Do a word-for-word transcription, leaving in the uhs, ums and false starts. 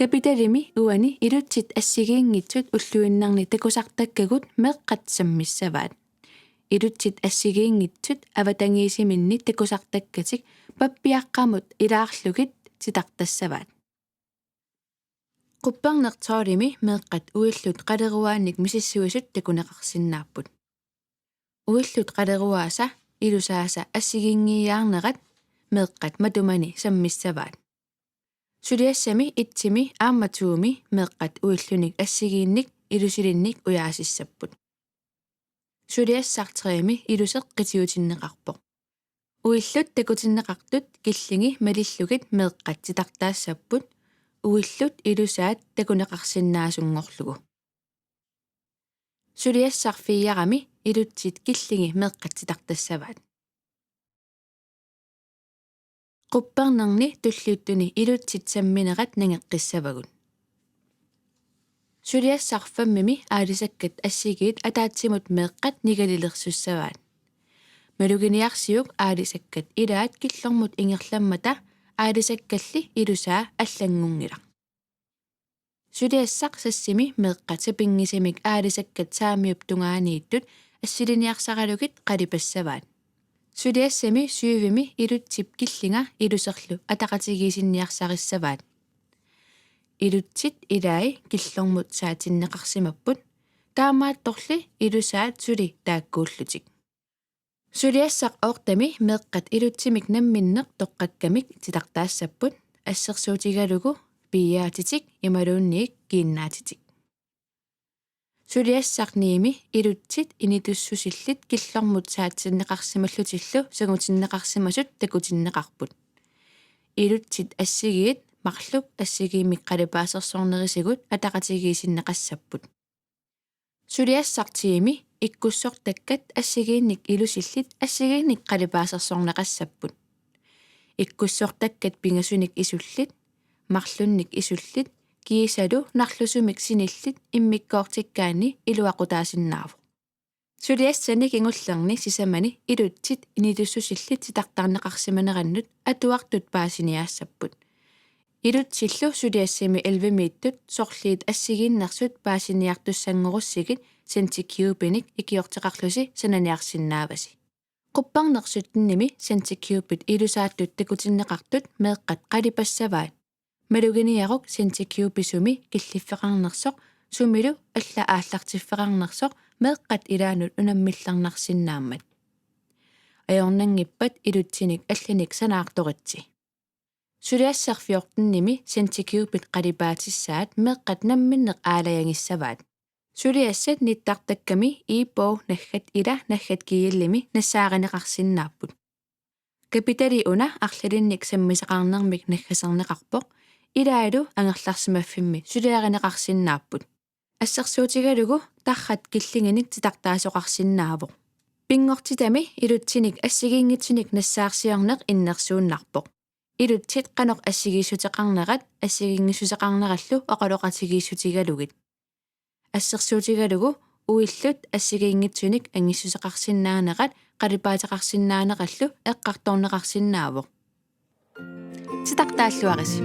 Kapitalimi uani ilutsit assigiinngitsut ulluinnarni takusartakkagut meeqqat sammissavaat. Ilutsit assigiinngitsut avatangiisiminni takusartakkatik pappiaqqamut ilaarlugit titartassavaat. Qupperneq tolvimi meeqqat uillut qaleruaannik misissuisut takuneqarsinnaapput. Uillut qaleruaasa ilusaasa assigiinngiiaarnerat meeqqat matumani sammissavaat. Suliassami etsimi aamma toomi meeqqat uillunik assigiinnik ilusilinnik ujaasissapput. Suliassaq tremi iluseq qitiutinneqarpoq. Uillut takutinneqartut killingit malillugit meeqqat titartaassapput, uillut ilusaat takuneqarsinnaasunngorlugu. Suliassaq firemi ilutsit killingit meeqqat titartassavaat. Quppernerni tulliuttuni ilutsit samminerat nangeqqissavagut. Suliassaq femimi aalisakkat assigiit ataatsimut meeqqat nigalilersussavaat. Maluginiarsiuk aalisakkat ilaat killormut ingerlammata aalisakkalli ilusaa allanngunngilaq. Suliassaq seksimi meeqqat sapinngisamik aalisakkat saamiup tungaaniittut assiliniarsaralugit qalipassavaat. Suliassami syvimi ilutsip killinga iluserlu ataqatigiissinniarsarissavaat. Ilutsit ilai killormut saatsinneqarsimapput, taamaattorli ilusaat suli taakkuullutik. Suliassaq ottemi meeqqat ilutsimik namminneq toqqakkamik titartaassapput, assersuutigalugu piiaatitik imaluunniit kiinnaatitik. Suliassaq nimi ilutsit initussusillit killormut saatsinneqarsimallutillu sangutinneqarsimasut takutinneqarput. Ilutsit assigiit marluk assigiimmik qalipaasersornerisigut ataqatigiissinneqassapput. Suliassaq timi ikkussortakkat assigiinnik ilusillit assigiinnik qalipaasersorneqassapput. Ikkussortakkat pingasunik isullit, marlunnik isullit, kiisalu narlusumik sinillit immikkoortikkaanni iluaqutaasinnaavoq. Suliassani kingullerni sisamani ilutsit initussusillit titartarneqarsimanerannut atuartut paasiniaassapput. Ilutsillu suliassami ellevemiittut sorliit assigiinnersut paasiniartussanngorussigit Senticubinik ikiorteqarlusi sananiarsinnaavasi. Qupperneq syttenimi Senticubit ilusaattut takutinneqartut meeqqat qalipassavaat. Maluginiaruk Senticubisumi killiffeqarnersoq sumilu alla aallartiffeqarnersoq meeqqat ilaannut unammillernarsinnaammat. Ajornanngippat ilutsinik allanik sanaartoritsi. Suliassaq fjortenimi Senticubit qalipaatissaat meeqqat namminneq aalajangissavaat. Suliassat nittartakkami e-bog naggat ila naggat gl-imi nassaarineqarsinnaapput. Kapitali una arlalinnik sammisaqarnermik naggaserneqarpoq, ilaalu angerlarsimaffimmi suliarineqarsinnaapput. Assersuutigalugu tarrat killinginik titartaasoqarsinnaavoq. Pinngortitami ilutsinik assigiinngitsunik nassaarsiorneq innersuunnarpoq. Ilutsit qanoq assigiissuteqarnerat assigiinngissuteqarnerallu oqaloqatigiissutigalugit. Assersuutigalugu uillut assigiinngitsunik angissuseqarsinnaanerat qalipaateqarsinnaanerallu eqqartorneqarsinnaavoq. Titartaalluarisi.